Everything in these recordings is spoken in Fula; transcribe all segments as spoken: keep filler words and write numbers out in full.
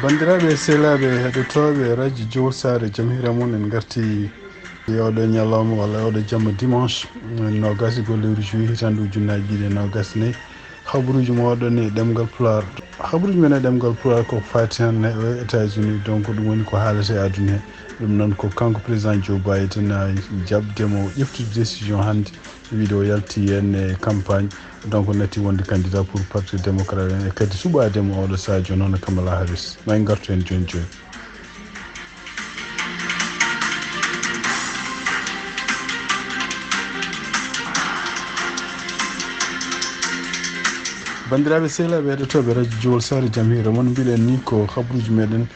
Banndiraaɓe e sehilaaɓe heɗotooɓe Radio Jowol Saare, jam hiira mon. En ngartii e oɗo ñalawma walla oɗo jamma dimanche, noogas e goho lewru juillet, hitaande ujunnaaji ɗiɗi e noogas e nayi. Habaruuji mooɗon e ɗemngal Pulaar. Habaruuji men e ɗemngal Pulaar ko faati tan e États-Unis, donc ɗum woni ko haalata e aduna he. Ɗum noon ko kanko président Joe Biden, a, jaɓde mo ƴeftude décision hannde, wiide o yalti heen e campagne, donc natti wonde candidat pour parti démocrate en, e kadi suɓaade mo oɗo sahaa jooni hono Kamala Harris. Ma en ngartu heen jooni jooni. Banndiraaɓe sehilaaɓe heɗotooɓe Radio Jowol Saare, jam hiira mon. Mbiɗen ni ko habaruuji meɗen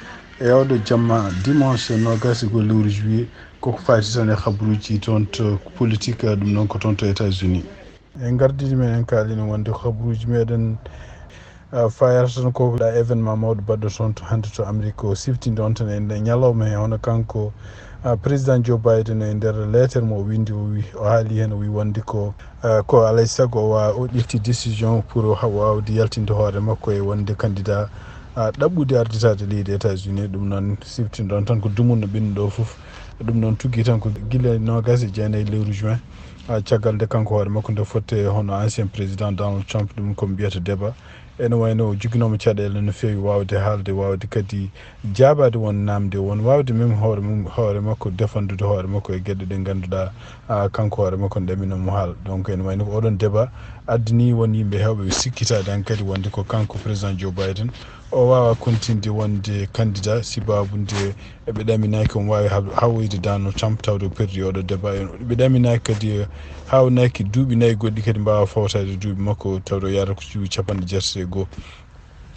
e oɗo jamma dimanche noogas e goho lewru juillet, koko faati tan e habaruuji toon to politique, ɗum noon ko toon to États-Unis. E ngardiiji men, en kaalino wonde ko habaruuji meɗen, ah, fayata tan ko ɗa événement mawɗo baɗɗo toon to, hannde to Amérique, o siftinde on tan e nder ñalawma he, hono kanko, ah, président Joe Biden e nder leeter mo o winndi, o wi, o haali heen, o wi wonde ko, ah, ko alay sago o wa-, o ƴefti décision pour o ha-, waawde yaltinde hoore makko e wonde candidat, ah, ɗaɓɓude arditaade leydi États-Unis. Ɗum noon siftinɗon tan ko dumunna ɓennuɗo o fof. Ɗum noon tuggi tan ko gila noogas e jeenayi lewru juin, ah, caggal nde kanko hoore makko nde fotte hono ancien président Donald Trump, ɗum ko mbiyata débat. Ene wayno o joginooma caɗeele no feewi waawde haalde, waawde kadi jaabaade won naamnde, won waawde même hoore mum, hoore makko defandude hoore makko e geɗe ɗe ngannduɗaa, ah, kanko hoore makko ne ɗamino mo haal. Donc ene wayno ko oɗon débat addani won yimɓe heewɓe ɓe sikkitaade han kadi wonde ko kanko président Joe Biden o waawa continde wonde candidat, sibabu nde ɓe ɗaminaaki omo waawi ha-, hawoyde Donald Trump tawde o perdi oɗo débat. Ɓe ɗaminaaki kadi, eh, hawnaaki duuɓi nayi goɗɗi kadi mbaawa fawtaade duuɓi makko tawde o yahrata ko duuɓi capanɗe jeetati e goho.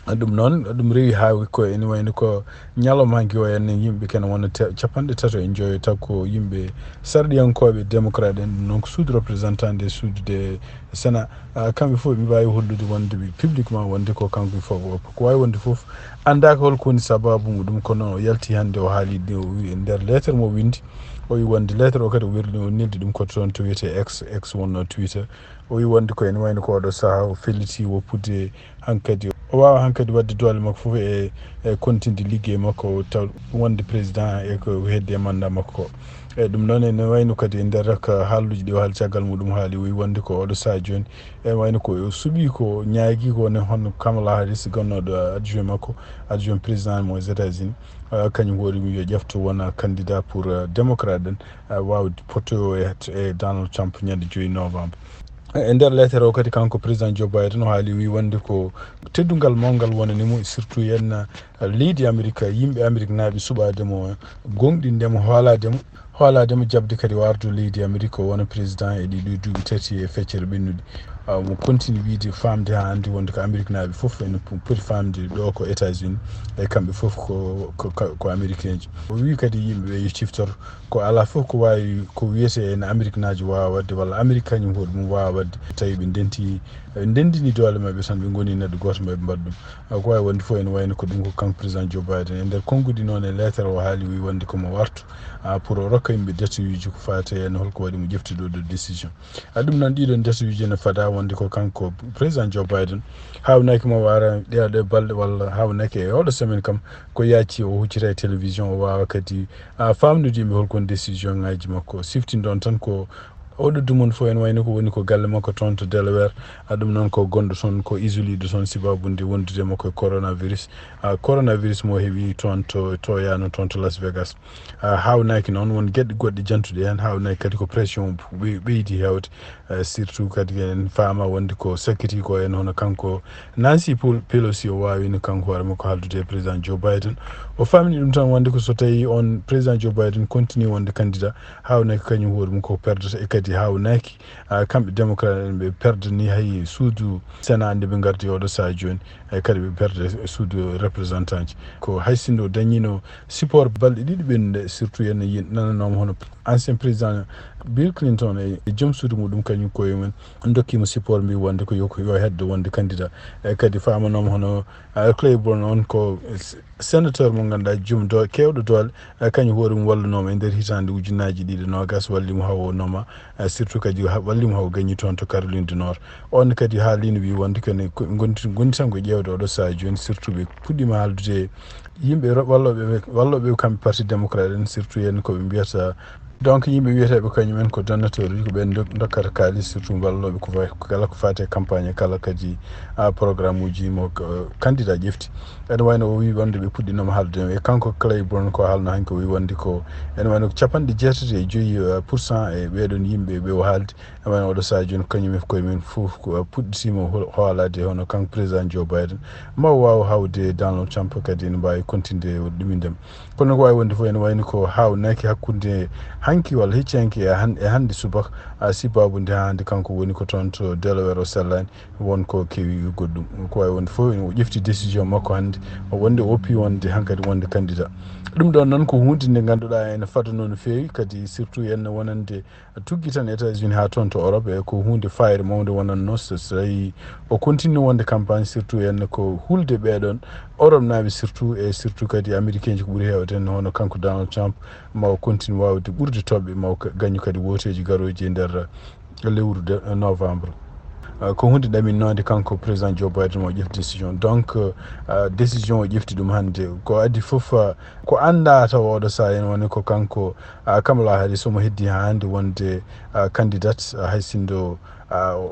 Ɗum noon, ɗum rewi haa ko ene wayno ko ñalawma hanki o, en yimɓe kene wona te-, capanɗe tato e joyo, taw ko yimɓe sarɗiyankooɓe démocrate en, ɗum noon ko suudu représentant nde suudu de Sénat, ah, kamɓe fof ɓe mbaawi hollude wonde ɓe publiquement wonde ko kanko fof, ko waawi wonde fof anndaaka hol ko woni sababu muɗum, kono o yalti hannde o haali ɗum, o wi e nder lettre mo o winndi, o wi wonde lettre o kadi o werli, o neldi ɗum ko toon to wiyetee X, X wonnoo Twitter. O wi wonde ko ene wayno ko oɗo sahaa o felliti woppude hankadi, o waawa hankadi waɗde doole makko fof e, e continde liggey makko, taw wonde président e ko heddi e mandat makko ko. E ɗum noon ene wayno kadi e nder haalluuji ɗi o haali caggal muɗum, haali o wi wonde ko oɗo sahaa jooni, e wayno ko o suɓii ko ñaagii ko woni hono Kamala Harris, gonnooɗo adjoint makko, adjoint président mo États-Unis, ah, kañum hoore mum yo ƴeftu wona candidat pour, ah, démocrate en, ah, waawde pottoyo e, e Donald Trump ñande joyi novembre. E nder lettre o kadi kanko président Joe Biden o haali wi wonde ko teddungal mawngal wonani mo, surtout en, ah, leydi Amérique, yimɓe Amérique naaɓe suɓaade mo, goongɗinde mo, hoolaade mo, hoolaade mo jaɓde kadi o ardo leydi Amérique o wona président e ɗii ɗoo duuɓi tati e feccere ɓennuɗi. Ah, mo continue wiide faamde haa hannde wonde ko Amérique naaɓe fof ene po-, poti faamde ɗo ko États-Unis, e kamɓe fof ko, ko, ko, ko Américain ji. O wi kadi yimɓe ɓe yo ciftor ko alaa fof ko waawi, ko wiyetee en Amérique naajo waawa waɗde walla Amérique kañum hoore mum waawa waɗde. Tawi ɓe ndenti, ɓe ndendini doole maɓɓe tan, ɓe ngoni neɗɗo gooto maɓɓe mbaɗa ɗum. Ah, ko waawi wonde fof ene wayno ko ɗum ko kanko président Joe Biden e nder konnguɗi noon e lettre o haali wi wonde ko mo wartu, ah, pour o rokka yimɓe détail uji ko faati heen holko waɗi mo ƴeftude oɗo décision. Ah, ɗum noon ɗiɗon détail uji ene fada wonde ko kanko président Joe Biden hawnaaki mo wara ɗeya ɗe balɗe walla hawnaaki e oɗo semaine kam ko yaaci o huccita e télévision o waawa kadi, ah, faamnude yimɓe holko woni décision ngaji makko. Siftinɗon tan ko oɗo dumunna fof ene wayno ko woni ko galle makko toon to Delaware. Ah, ɗum noon ko gonɗo toon ko isoliiɗo toon sibabu nde wondude makko e coronavirus. Ah, coronavirus mo heɓi toon to, to yaano toon to Las Vegas. Ah, hawnaaki noon won geɗe goɗɗe jantuɗe heen, hawnaaki kadi ko pression ɓe-, ɓeydi heewde. Ah, surtout kadi en faama wonde ko sakkiti ko en hono kanko Nancy Pel-, Pelosi o waawino kanko hoore makko haaldude e président Joe Biden. O faamini ɗum tan wonde ko so tawi on président Joe Biden continue wonde candidat, hawnaaki kañum hoore mum ko perdata e kadi hawnaaki, ah, kamɓe démocrate en ɓe perdani hay suudu Sénat nde ɓe ngardi oɗo sahaa jooni, e kadi ɓe perde suudu représentant ji. Ko hay sinno dañino support balɗe ɗiɗi ɓennuɗe, surtout en yi-, nananooma hono ancien président Bill Clinton e, e joom suudu muɗum kañum koye mum dokkimo support mbi wonde ko yo, yo heddo wonde candidat. E kadi faamanooma hono, ah, Claiborne on ko s-, sénateur mo ngannduɗaa joom do-, keewɗo doole, eh, kañum hoore mum wallunooma e nder hitaande ujunnaaji ɗiɗi noogas, walli mo haa o nooma, eh, surtout kadi ha-, walli mo haa o gañi toon to Caroline du Nord. On kadi haalino wi wonde kene ko gondi, gondi tan ko ƴeewde oɗo sahaa jooni, surtout ɓe puɗɗiima haaldude Yimɓe ro- wallooɓe ɓe, wallooɓe ɓe kamɓe parti démocrate en, surtout yen ko ɓe mbiyata, donc yimɓe wiyeteeɓe kañum en ko donateur uji, ko ɓen dok- dokkata kaalis, surtout wallooɓe ko fa- kala ko faati e campagne e kala kadi a programme uji mo uh, candidat ƴefti. Ene wayno o wi wonde ɓe puɗɗinoma haalde e kanko Claiborne ko haalno hanki, o wi wonde ko ene wayno ko capanɗe jeetati e joyi uh, pour cent e ɓeɗon yimɓe ɓe o haalde. Ene wayno oɗo saha joni kañum e koye men fof ko, uh, puɗɗitima ho- hoolade hono kanko président Joe Biden ma o waw hawde Donald Trump kadi ene mbawi continde ɗumindema. Kono ko wawi wonde fof ene wayno ko hawnaki hakkude hanki walla hecci hanki e han- e hande subaka, a sibabude hande kanko woni ko toon to Delaware o sellani. Won ko kewi goɗɗum ko wawi wonde fof o ƴefti décision makko hande wonde o oppi wonde hankadi wonde candidat. Ɗum ɗon noon ko hunde nde ganduɗa ene fadano no fewi kadi surtout ene wonande tuggi tan États-Unis ha toon to Europe e ko hunde fayre mawde wonanno so tawi o continue wonde campagne surtout ene ko hulde ɓeɗon Europe naaɓe surtout e surtout kadi américain ji ko ɓuuri hewde en hono kanko Donald Trump ma o continue wawde ɓurde toɓɓe ma o gañu kadi woteji garoji e nder lewru novembre. Ko hunde ɗaminnoonde kanko président Joe Biden mo ƴefti décision donc décision o ƴefti ɗum hannde ko addi fof ko annda taw oɗo saha en woni ko kanko Kamala Harris omo heddi haa hannde wonde candidate hay sinno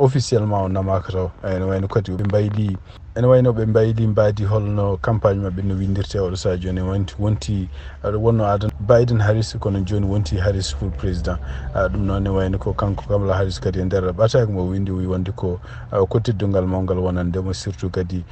officiellement o namaaka taw ene wayno kadi ɓe mbayli ene wayno ɓe mbayli mbaadi holno campagne maɓɓe no windirte oɗo saha jooni wonti wonti wonno adan Biden Harris kono jooni wonti Harris pour président. Ɗum noon ne wayno ko kanko Kamala Harris kadi e nder ɓataake mo windi o wi wonde ko ko teddungal mawngal wonande mo surtout kadi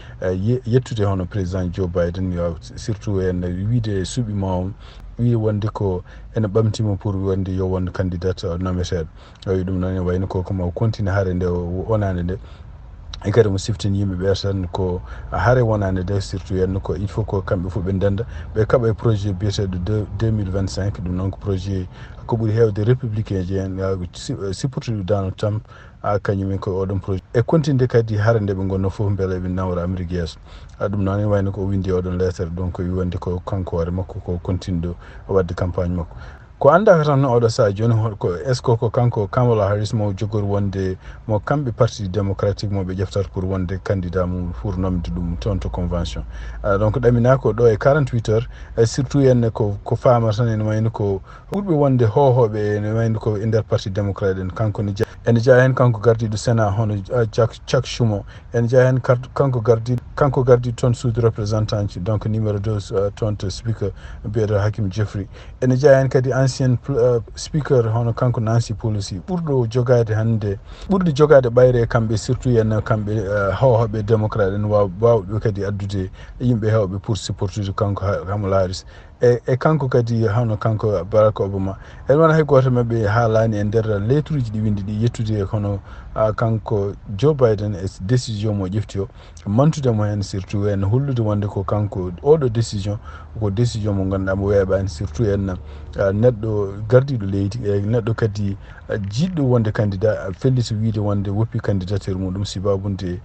yettude hono président Joe Biden surtout en wiide suɓi mo wi wonde ko ene ɓamti mo pour wonde yo won candidat nometeeɗo. Ɗum noon ne wayno ko komo continue hare nde wonande nde e kadi mo siftini yimɓe ɓe tan ko hare wonande nde surtout en ko il faut ko kamɓe fof ɓe ndenda ɓe kaɓa e projet biyeteeɗo deux mille vingt cinq. Ɗum noon ko projet ko ɓuri heewde républicain ji en supportude Donald Trump a kañum en ko oɗon projet e continde kadi hare nde ɓe ngonno fof beele ɓe nawra Amérique yeeso. Ɗum noon ne wayno ko o windi oɗon lettre donc wi wonde ko kanko hoore makko ko continue ɗo wadde campagne makko. Ko anndaka tan oɗo saha jooni ko est ce que ko kanko Kamala Harris mo jogori wonde mo kamɓe parti démocratique mo ɓe ƴeftata pour wonde candidat mum pour nomde ɗum toon to convention. Donc ɗaminaa ko ɗo e quarante-huit heures surtout en ko ko faama tan ene wayno ko ɓurɓe wonde hohoɓe ene wayno ko e nder parti démocrate en kanko ne ene jeya heen kanko gardiiɗo Sénat hono Chuck Schumer. Ene jeya heen kanko gardiiɗo kanko gardiiɗo toon suudu représentant ji donc numéro deux toon to speaker biyeteeɗo Hakeem Jeffrey. Ene jeya heen kadi ancien speaker hono kanko Nancy Pelosi ɓurɗo jogaade hannde ɓurɗo jogaade ɓayre e kamɓe surtout en kamɓe hohoɓe démocrate en waw wawɓe kadi addude yimɓe hewɓe pour supportude kanko Kamala Harris. E e kanko kadi hono kanko Barack Obama ene wona hay gooto maɓɓe haalani e nder lettre uji ɗi windi ɗi yettude hono kanko Joe Biden e décision mo ƴefti o mantude mo heen surtout en hollude wonde ko kanko oɗo décision ko décision mo ngannduɗaa mo weeɓani surtout en neɗɗo gardiiɗo leydi e neɗɗo kadi jiɗɗo wonde candidat felliti wiide wonde woppi candidature muɗum sibabude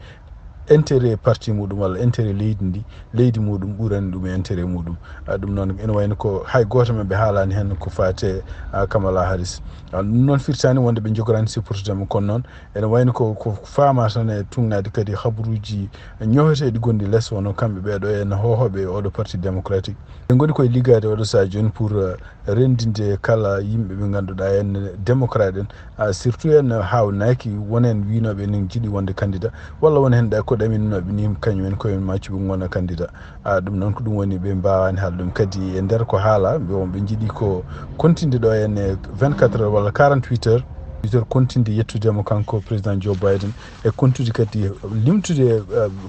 intérêt parti muɗum walla intérêt leydi ndi leydi muɗum ɓurani ɗum e intérêt muɗum. Ɗum noon ene wayno ko hay gooto maɓɓe haalani heen ko faate Kamala Harris. Ɗum noon firtani wonde ɓe njogorani supportude mo kono noon ene wayno ko ko faama tan e tugnaade kadi habaruuji ñoheteeɗi gonɗi les wonno kamɓe ɓeeɗo en hohoɓe e oɗo parti démocratique ɓe ngoni koye liggaade oɗo saha jooni pour renndinde kala yimɓe ɓe ngannduɗaa en démocrate en surtout en haawnaki won heen wiinooɓe enen njiɗi wonde candidat walla won heen ɗa ko ɗaminooɓe ni kañum en koye maccu ɓe ngona candidat. Ɗum noon ko ɗum woni ɓe mbaawani haala ɗum kadi e nder ko haala ɓe won ɓe njiɗi ko continde ɗo en e vingt-quatre heures walla quarante-huit heures huit heures continde yettude mo kanko président Joe Biden e continude kadi limtude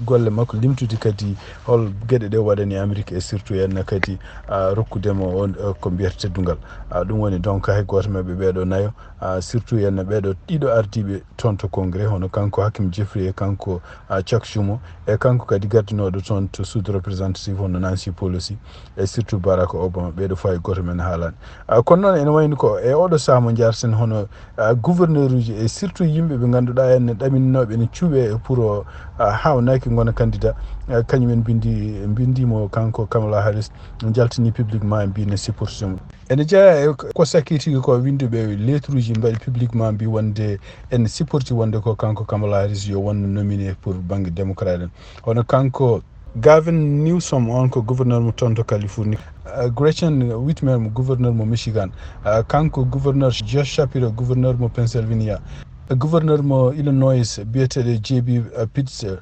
golle makko limtude kadi hol geɗe ɗe waɗani Amérique e surtout en kadi rokkude mo on ko mbiyata teddungal. Ɗum woni donc hay gooto maɓɓe ɓeeɗo nayo surtout en ɓeeɗo ɗiɗo ardiiɓe toon to congrès hono kanko Hakeem Jeffrey e kanko Chuck Schumer e kanko kadi gardinooɗo toon to suudu représentative hono Nancy Pelosi e surtout Barack Obama ɓeeɗo fof hay gooto men haalani. Kono noon ene wayni ko e oɗo saha mo jarten hono gouverneur uji e surtout yimɓe ɓe ngannduɗaa en ne ɗaminnoɓe ne cuuɓe pour hawnaki gona candidat kañum en mbindi mbindimo kanko Kamala Harris jaltini publiquement e mbi ne supporte mo. Ene jeeya e ko sakkiti ko winduɓe lettre uji mbaɗi publiquement mbi wonde en supporti wonde ko kanko Kamala Harris yo wonno nominé pour banggue démocrate en. Hono kanko Gavin Newsom, on ko gouverneur mo toon to Californie. Uh, Gretchen Whitmer mo gouverneur mo Michigan. Uh, kanko gouverneur Josh Shapiro, gouverneur mo Pennsylvania. Uh, gouverneur mo Illinois biyeteeɗo J B uh, Pitzer.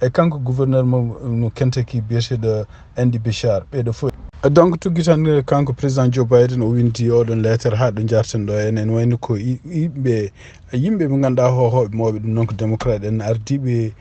E kanko gouverneur mo, mo Kentucky biyeteeɗo Andy Beshear. Ɓeeɗo fof. Donc tuggi tan kanko président Joe Biden o windi oɗon lettre haa ɗo jarten ɗo enen wayno ko yimɓe yimɓe ɓe ngannduɗaa hohooɓe mawɓe ɗum noon ko démocrate en ardiiɓe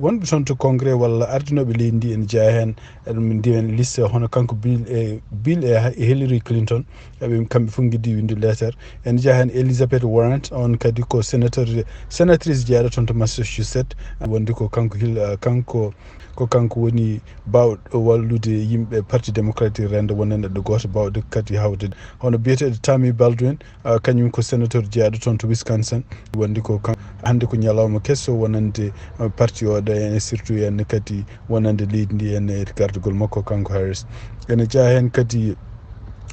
wonɓe toon to congrès walla ardinooɓe leydi ndi ene jeyaa heen eɗum ndiwen liste hono kanko bill e bill e hillary clinton eɓe kamɓe fof ngiɗi winde lettre ene jeyaa heen elizabeth warren on kadi ko sénateur sénatrice jeyaɗo toon to massachusetts wonde ko kanko hil kanko ko kanko woni baawɗo wallude yimɓe parti démocratique rende wonande ɗo gooto baawɗo kadi hawde hono biyeteeɗo tammy baldwin uh, kañum ko sénateur jeyaɗo toon to wisconsin wonde ko kan hannde ko ñalawma keso wonande uh, parti o ɗo en surtout en kadi wonande leydi ndi en e gardugol makko kanko harris ene jeyaa heen kadi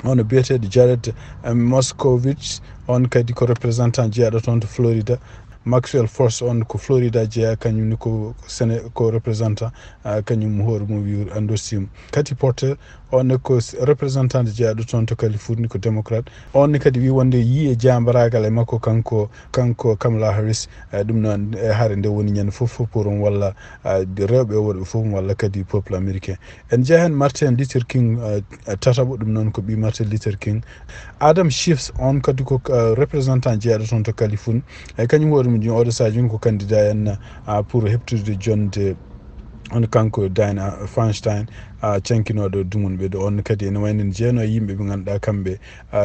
hono biyeteeɗo jared uh, moscovitch on kadi ko représentant jeyaɗo toon to florida maxwell force on ko florida jeyaa kañum ni ko sene ko représentant uh, kañum hoore mum wi andorsima katy porter on ko représentant jeyaɗo toon to californie ko démocrate on ne kadi wi wonde yii e jambaragal e makko kanko kanko kamala harris uh, ɗum noon e haare nde woni ñande fof fof pour on walla uh, rewɓe e worɓe fof walla kadi peuple américain en jeyaa heen martin luther king tataɓo ɗum noon ko ɓi martin luther king adam schiff on kadi ko représentant jeyaɗo toon to californie e kañum hoore mum oɗo sadio ko candidat en pour heɓtude jonde on kanko diana feinstein cankinooɗo dumunɓe ɗo on kadi ene wayno jeeno e yimɓe ɓe ngannduɗaa kamɓe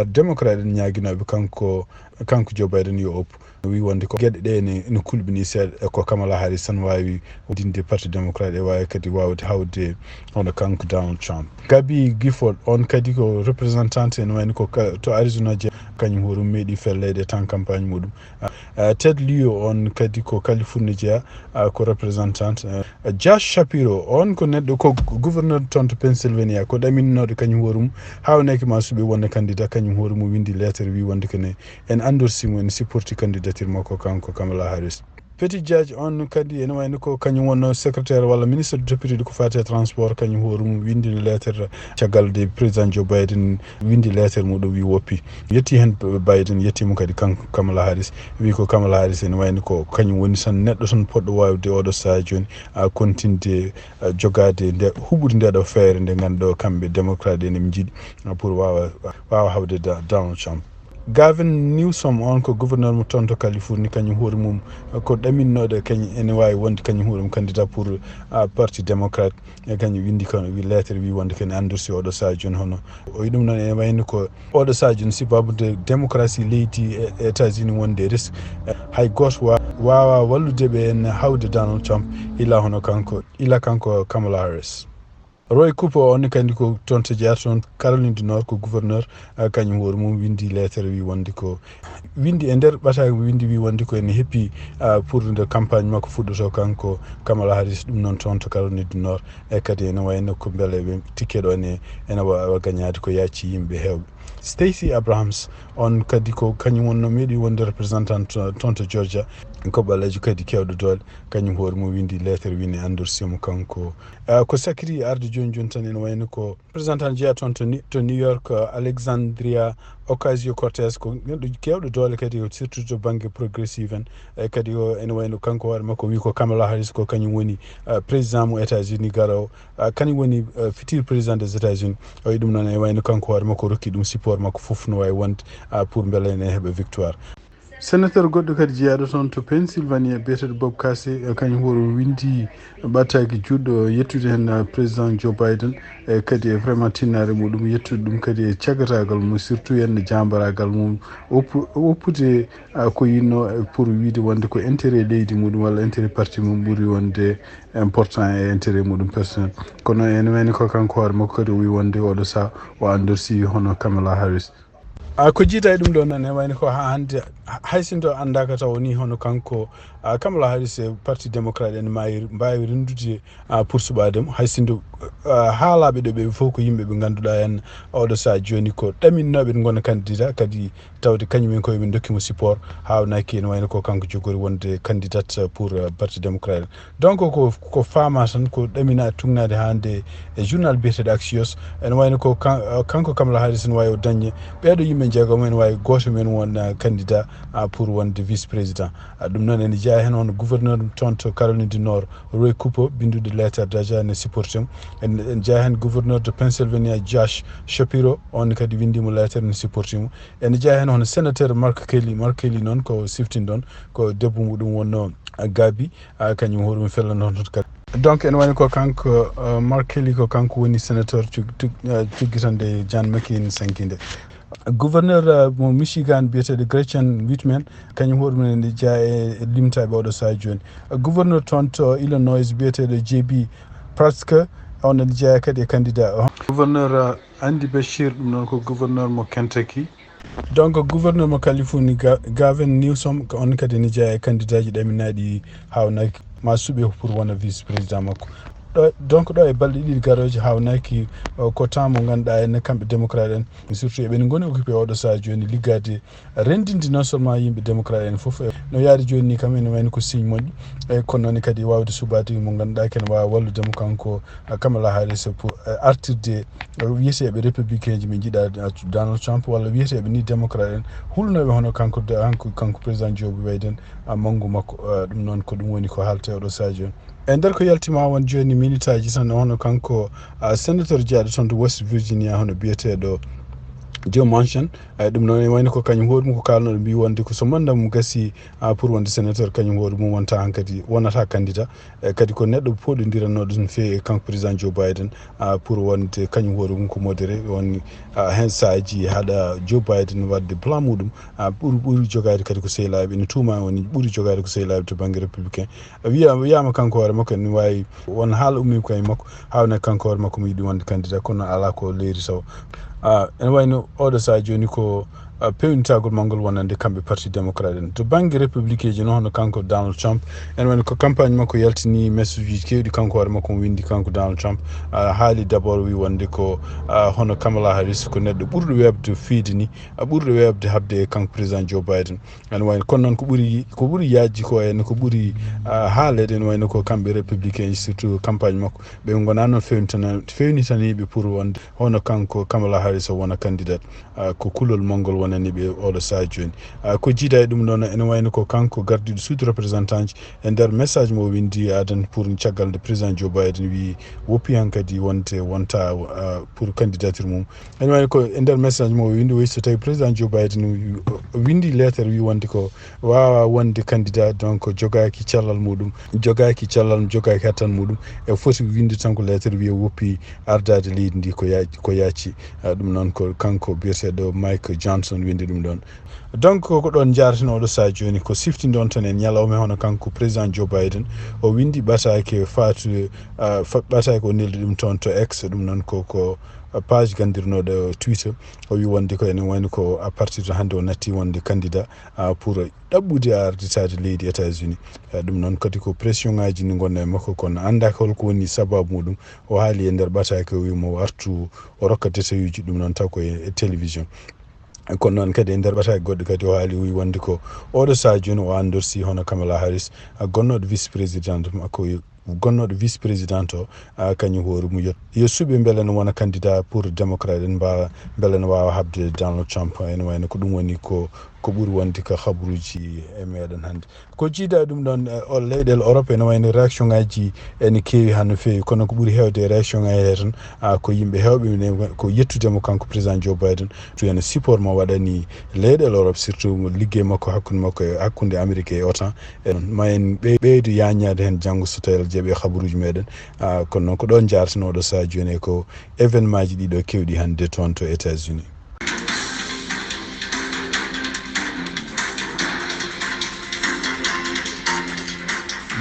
démocrate en ñaaginooɓe kanko kanko joe biden yo oppu wi wonde ko geɗe ɗe ne ne kulɓini seeɗa e ko kamala harris tan wawi dinde parti démocrate e wawi kadi wawde hawde hono kanko donald trump gabi gifford on kadi ko représentante ene wayno ko to arizona je kañum hoɗum meeɗi fellede tan campagne muɗum uh, ted leo on kadi ko californie jeya uh, ko représentante uh, josh shapiro on ko neɗɗo ko gouverneur toon to pennsylvania ko ɗaminnoɗo kañum hoɗum hawneki ma suɓe wonde candidat kañum hoɗum o windi lettre wi wonde kene en endorsimo en supporti candidature makko kanko kamala harris petit judge on kadi ene wayno ko kañum wonno secrétaire walla ministre de député ko fati e transport kañum hoore mum windino lettre caggal de président joe biden windi lettre muɗum wi woppi yetti hen biden yettimo kadi kanko kamala harris wi ko kamala harris ene wayno ko kañum woni tan neɗɗo tan poɗɗo wawde oɗo saha joni a continde jogade nde huɓude ndeɗo feere nde ganduɗo kamɓe démocrate ene jiiɗi pour wawa wawa hawde donald trump gavin newsom on ko gouverneur mo toon to californie kañum hoore mum ko ɗaminnoɗo kañum ene wawi wonde kañum hoore mum candidat pour uh, parti démocrate e kañum windi kono wi lettre wi wonde kene endorsi oɗo saha joni hono o wi ɗum noon ene wayno ko oɗo saha joni sibabude démocratie leydi e états-unis wonde risque hay goto wawa wallude ɓe en hawde donald trump ila hono kanko ila kanko kamala harris Roy Cooper on kadi ko toon to jeyaa toon Caroline du Nord ko gouverneur kañum hoore mum windi lettre wi wonde ko windi e nder ɓataake windi wi wonde ko ene heppi pour nde campagne makko fuɗɗoto kanko Kamala Harris ɗum noon toon to Caroline du Nord e kadi ene wayno ko mbele ɓe ticket o ne ene wawa gañade ko yacci yimɓe hewɓe Stacey Abrams on kadi ko kañum wonno meeɗi wonde représentant toon to Georgia ko ɓaleejo kadi kewɗo doole kañum hoore mum windi lettre wini endorsimo kanko ko sakiri arde joni joni tan ene wayno ko représentant jeeya toon to to new york alexandria ocasio cortez ko neɗɗo kewɗo doole kadi surtout to banggue progressive en e kadi o ene wayno kanko hoore makko wi ko kamala harris ko kañum woni président mo états unis garowo kañum woni futur président des états unis o wi ɗum noon ene wayno kanko hoore makko rokki ɗum support makko foof no wawi wonde pour beele ene heeɓa victoire sénateur goɗɗo kadi jeyaɗo toon to pennsylvanie biyeteɗo bob casey kañum hoore windi ɓattaki juɗɗo yettude hen président joe biden e kadi e vraiment tinnare muɗum yettude ɗum kadi e cagatagal mum surtout hende jambaragal mum woppude ko yinno pour wiide wonde ko intérêt leydi muɗum walla intérêt parti mum ɓuuri wonde important e intérêt muɗum personnel kono ene wayni ko kanko hoore makko kadi o wi wonde oɗo saha o endorsi hono kamala harris A ko jiida e ɗum ɗo noon, e wayno ko haa hannde, hay sinno anndaaka taw ni hono kanko, a, Kamala Harris e Parti Démocrate en maayi, mbaawi renndude, a, pour suɓaade mo. Hay sinno, a, haalaaɓe ɗo ɓe fof ko yimɓe ɓe ngannduɗaa en oɗo sahaa jooni ko ɗaminnooɓe ngona candidat, kadi tawde kañum en koye ɓe ndokki mo support, haawnaaki ene wayno ko kanko jogori wonde candidat pour, a, Parti Démocrate. Donc ko, ko faama tan ko ɗamina tugnaade hannde e journal biyeteeɗo Axios. Ene wayno ko kan-, kanko Kamala Harris ene wawi o dañde ɓeeɗo yimɓe jeegom, ene wawi gooto men won, ah, candidat, ah, pour wonde vice président. Ah, ɗum noon ene jeyaa heen hono gouverneur toon to Caroline du Nord, Roy Cooper, binnduɗo lettre déjà ne supporté mo. En, ene jeyaa heen gouverneur de Pennsylvania, Josh Shapiro, on kadi winndi mo lettre ne supporté mo. Ene jeyaa heen hono sénateur Mark Kelly. Mark Kelly noon ko siftinɗon, ko debbo muɗum wonno, ah, Gabi. Ah, kañum hoɗum fellano toon kadi. Donc, ene wayno ko kanko, uh, Mark Kelly, ko kanko woni sénateur cug-, tug-, uh, tuggitande John McCain sankinde. Gouverneur, uh, mo Michigan biyeteeɗo Gretchen Whitmer, kañum hoɗum ene jeyaa e, e limtaaɓe oɗo sahaa jooni. Uh, gouverneur toon to Illinois biyeteeɗo J B Pritzker, on ene jeyaa kadi e candidat o. Gouverneur, uh, Andy Beshear, ɗum noon ko gouverneur mo Kentucky. Donc, gouverneur mo Californie, Ga-, Gavin Newsom, ko on kadi ne jeyaa e candidat ji ɗaminaaɗi, haawnaaki ma suɓe pour wona vice président makko. Ɗo, donc, ɗo e balɗe ɗiɗi garooje haawnaaki, o, ko temps mo ngannduɗaa en kamɓe démocrate en, surtout eɓe ngoni occupé oɗo sahaa jooni liggaade renndinde non seulement yimɓe démocrate en fof, e no yaari jooni ni kam ene wayno ko signe moƴƴo, e kono noon kadi waawde suɓaade mo ngannduɗaa kene waawa wallude mo kanko, a, Kamala Harris pour, e, artirde, e, wiyeteeɓe républicain ji ɓe njiɗa, a, Donald Trump walla wiyeteeɓe ni démocrate en hulnooɓe hono kanko, kanko, kanko président Joe Biden, a, manngu makko, a, ɗum noon ko ɗum woni ko haaltee oɗo sahaa jooni. E nder ko yaltiima won jooni minitaaji tan hono kanko, a, sénateur jeyaaɗo toon to West Virginia hono biyeteeɗo Joe Manchin, e, ɗum noon e wayno ko kañum hoore mum ko kaalnooɗo mbi wonde ko so mandat mum gasi, a, pour wonde sénateur kañum hoore mum wonta hankadi wonata candidat. E, kadi ko neɗɗo poɗondirannoɗo no feewi e kanko président Joe Biden, a, pour wonde kañum hoore mum ko modéré, woni, a, heen saaji haɗa Joe Biden waɗde plan muɗum, a, ɓuri, ɓuri jogaade kadi ko sehilaaɓe, ene tuuma woni ɓuri jogaade ko sehilaaɓe to bannge républicain. A, wiya-, wiyaama kanko hoore makko ene waawi won haala ummiima ko e makko, haawna kanko hoore makko mo yiɗi wonde candidat, kono alaa ko leeri taw. A, ene wayno oɗo sahaa jooni ko, a, peewnitagol mangol wonande kamɓe Parti Démocrate en. To bannge républicain ji noon, hono kanko Donald Trump, ene wayno ko campagne makko yaltini message uji keewɗi, kanko hoore makko mo winndi kanko Donald Trump, a, haali d'abord wi wonde ko, a, hono Kamala Harris ko neɗɗo ɓurɗo weeɓde fiide ni, a, ɓurɗo weeɓde haɓde e kanko président Joe Biden. Ene wayno kono noon ko ɓuri, ko ɓuri yaajde ko en ko ɓuri, a, haaleede ene wayno ko kamɓe républicain ji surtout campagne makko ɓe ngonaa noon fewnitana-, fewnitaniiɓe pour wonde hono kanko Kamala Harris o wona candidat. A, ko kulol mangol wonani ɓe oɗo sahaa jooni. A, ko jiida e ɗum ɗoon ene wayno ko kanko gardiiɗo suudu représentant ji e nder message mo o winndi adan pour caggal nde président Joe Biden wi woppi hankadi wonte wonta, a, pour candidature mum. Ene wayno ko e nder message mo o winndi, o wi so tawi président Joe Biden wi-, o winndi lettre wi wonde ko waawa wonde candidat, donc jogaaki cellal muɗum, jogaaki cellal, jogaaki hattan muɗum, e foti winnde tan ko lettre wiya woppi ardaade leydi ndi ko ya-, ko yaaci. Ah, ɗum noon ko kanko biyeteeɗo Mike Johnson winndi ɗum ɗoon. Donc ko ɗoon njaareten oɗo sahaa jooni ko siftinde on tan en ñalawma hono kanko président Joe Biden o winndi ɓataake faatu, ah, fa-, ɓataake o neldi ɗum toon to X, ɗum noon ko, ko page ganndirnooɗo Twitter. O wi wonde ko ene wayno ko à partir de hannde o natti wonde candidat, ah, pour ɗaɓɓude arditaade leydi États-Unis. Eh, ɗum noon kadi ko pression ŋaaji ndi ngonno e makko, kono anndaaka holko woni sababu muɗum. O haali e nder ɓataake, o wi mo artu o rokka détail uji ɗum noon taw ko e, e télévision. Kono noon kadi e nder ɓataake goɗɗe kadi o haali, o wi wonde ko oɗo sahaa jooni o endorsi hono Kamala Harris, ah, gonnooɗo vice président makko, gonnooɗo vice président o, ah, kañum hoore mum yo, yo suɓe mbele no wona candidat pour démocrate en mbaawa, mbele no waawa haɓde Donald Trump. Ene wayno ko ɗum woni ko, ko ɓuri wonde ka habaruuji e meɗen hannde. Ko jiida ɗum ɗoon, eh, o leyɗeele Europe ene wayno réaction ŋaaji ene keewi haa no feewi, kono ko ɓuri heewde e réaction ŋaaji hee tan, ah, ko yimɓe heewɓe ne, ko yettude mo kanko président Joe Biden, to ene support mo waɗani leyɗeele Europe, surtout mo liggey makko hakkunde makko e hakkunde Amérique e OTAN. E noon, ma en ɓe-, ɓeydu yaññaade heen janngo so tawii Alla jaɓii habaruuji meɗen. Ah, kono noon ko ɗoon njaareten oɗo sahaa jooni e ko événement ji ɗiɗo keewɗi hannde toon to États-Unis.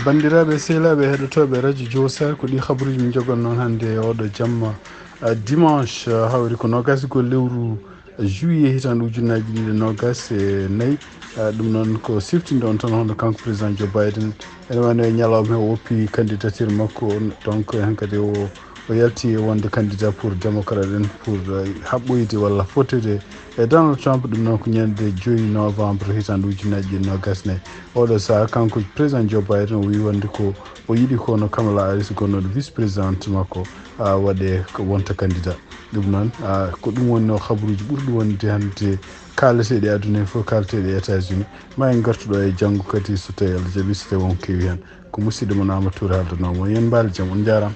Banndiraaɓe, sehilaaɓe heɗotooɓe Radio Jowsar, ko ɗi habaruuji min njogonno hannde e oɗo jamma. Dimanche, hawri ko nogas ko lewru juillet hitande ujunnaaji ɗiɗi e nogas e nayi. Ɗum noon ko siftinde on tan hono kanko président Joe Biden ene wano e ñalawma he o woppi candidature makko. Donc hankadi o o yalti e wonde candidat pour démocrate en pour haɓɓoyde walla fottude e Donald Trump. Ɗum noon ko ñande joyi novembre hitande ujunnaaji ɗiɗi e nogas nayi. Oɗo saha kanko président Joe Biden o wi wonde ko o yiɗi ko no Kamala Harris gonnoɗo vice présidente makko waɗe wonta candidat. Ɗum noon ko ɗum woni no habaruuji ɓurɗi wonde hannde kaalateeɗi aduna he fof, kaalateeɗi États-Unis. Ma en ngartu ɗo e janngo kadi so tawi Allah jaɓi, so tawi won kewi heen. Ko musidɗo mon Amadou Touré haaldanoo mo. Yen mbaali jam, on njaaraama.